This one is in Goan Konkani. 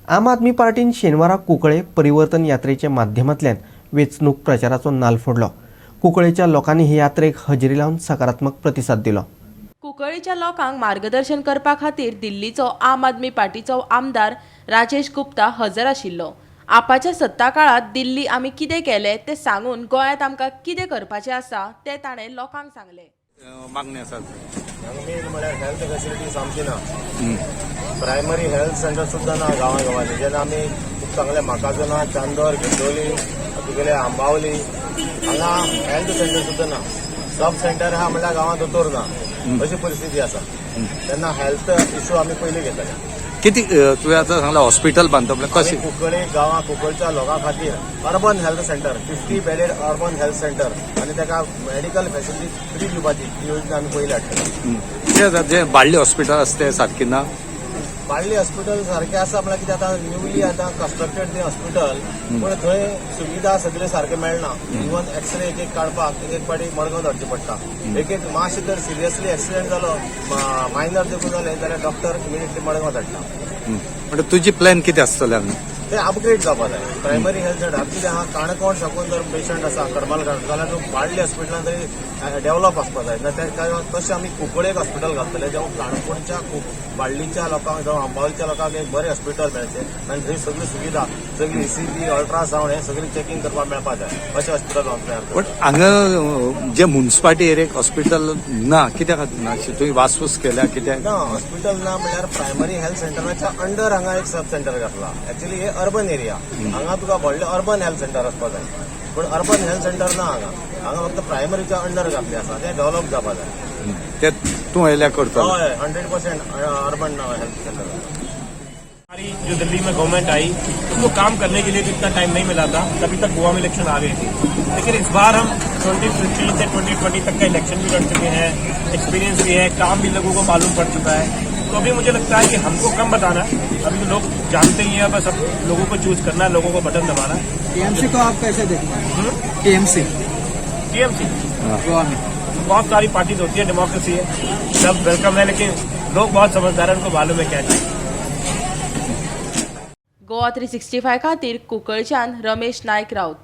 आम आदमी पार्टीन शेनवारा कुंकळे परिवर्तन यात्रेच्या माध्यमांतल्यान वेंचणूक प्रचाराचो नाल फोडलो. कुंकळेच्या लोकांनी हे यात्रेक हजेरी लावन सकारात्मक प्रतिसाद दिलो. कुंकळीच्या लोकांक मार्गदर्शन करपा खातीर दिल्लीचो आम आदमी पार्टीचो आमदार राजेश गुप्ता हजर आशिल्लो. आपाच्या सत्ता काळात दिल्ली आमी कितें केलें तें सांगून गोंयांत आमकां कितें करपाचें आसा तें ताणें लोकांक सांगलें. मागणी आसा. मेन म्हळ्यार हेल्थ फेसिलिटी सामकी ना. प्रायमरी हेल्थ सेंटर सुद्दां ना गांवा गांवांनी. जेन्ना आमी खूब चांगले माकाझोना, चांदोर, गिंडोली, तुगेले आंबावली, हांगा हेल्थ सेंटर सुद्दां ना. सब सेंटर आहा म्हणल्यार गांवांत दोतोर ना, अशी परिस्थिती आसा. तेन्ना हेल्थ इशू आमी पयलीं घेतले. किती तुवें आतां सांगला हॉस्पिटल बांदता म्हणल्यार आमी कशें? कुंकळे गांवां, कुंकळच्या लोकां खातीर urban health centre, 50 bedded urban health centre आनी ताका मेडिकल फेसिलिटी फ्री दिवपाची ही योजना आमी पयली हाडटले. ते आतां जे बाळ्ळी हॉस्पिटल आसा तें सारकें ना? बाळ्ळी हॉस्पिटल सारकें आसा, म्हळ्यार कितें, आतां न्यूली आतां कन्स्ट्रक्टेड तें हॉस्पिटल, पूण थंय सुविधा सगळे सारके मेळना. इवन एक्सरे एक एक काडपाक एक एक फावटी मडगांव धाडचे पडटा. एक एक मातशें तर सिरियसली एक्सिडेंट जालो, मायनर देखून जालें जाल्यार डॉक्टर इमिडिएटली मडगांव धाडटा. म्हणटा तुजी प्लॅन कितें आसतलें हांगा? ते अपग्रेड जावपा जाय प्रायमरी हेल्थ सेंटर. आतां कितें आहा, काणकोण साकून जर पेशंट आसा करमलकार जाल्यार तो बाळ्ळी हॉस्पिटलान तरी डेव्हलप आसपा जाय ना. ते तशें आमी कुंकळे एक हॉस्पिटल घालतले, जावं काणकोणच्या, बाळ्ळीच्या लोकांक जावं आंबावलीच्या लोकांक एक बरें हॉस्पिटल मेळचें आनी थंय सगळी सुविधा, सगळी ईसीजी, अल्ट्रासावंड हे सगळी चॅकिंग करपाक मेळपा जाय, अशें हॉस्पिटल हांव तयार करतलो. पण हांगा जे मुन्सिपालिटी एरियेक हॉस्पिटल ना, कित्या खातीर ना? अशें तुवें वासपूस केल्या कित्याक? ना, हॉस्पिटल ना म्हणल्यार प्रायमरी हेल्थ सेंटराच्या अंडर हांगा एक सब सेंटर घातला. एक्चुअली हे अर्बन एरिया, हांगा तुका व्हडलें अर्बन हेल्थ सेंटर आसपा जाय, पूण अर्बन हेल्थ सेंटर ना हांगा. हांगा फक्त प्रायमरीच्या अंडर घातले आसा. ते डेव्हलप जावपा जाय. ते तूं येयल्यार करतलो? हय, 100% अर्बन हेल्थ सेंटर. हमारी जो दिल्ली में गवर्नमेंट आई, उसको काम करने के लिए भी इतना टाइम नहीं मिला था. तभी तक गोवा में इलेक्शन आ गए थे. लेकिन इस बार हम 2015 से 2020 तक का इलेक्शन भी लड़ चुके हैं, एक्सपीरियंस भी है, काम भी लोगों को मालूम पड़ चुका है. तो अभी मुझे लगता है कि हमको कम बताना है. अभी तो लोग जानते ही हैं. बस अब लोगों को चूज करना है, लोगों को बटन दबाना है. टीएमसी को आप कैसे देखते हैं, टीएमसी? टीएमसी? गोवा में. बहुत सारी पार्टीज होती है, डेमोक्रेसी है, सब welcome है. लेकिन लोग बहुत समझदार है, उनको मालूम है क्या चाहिए. गोवा 365 खातीर कुंकळच्यान रमेश नायक राऊत.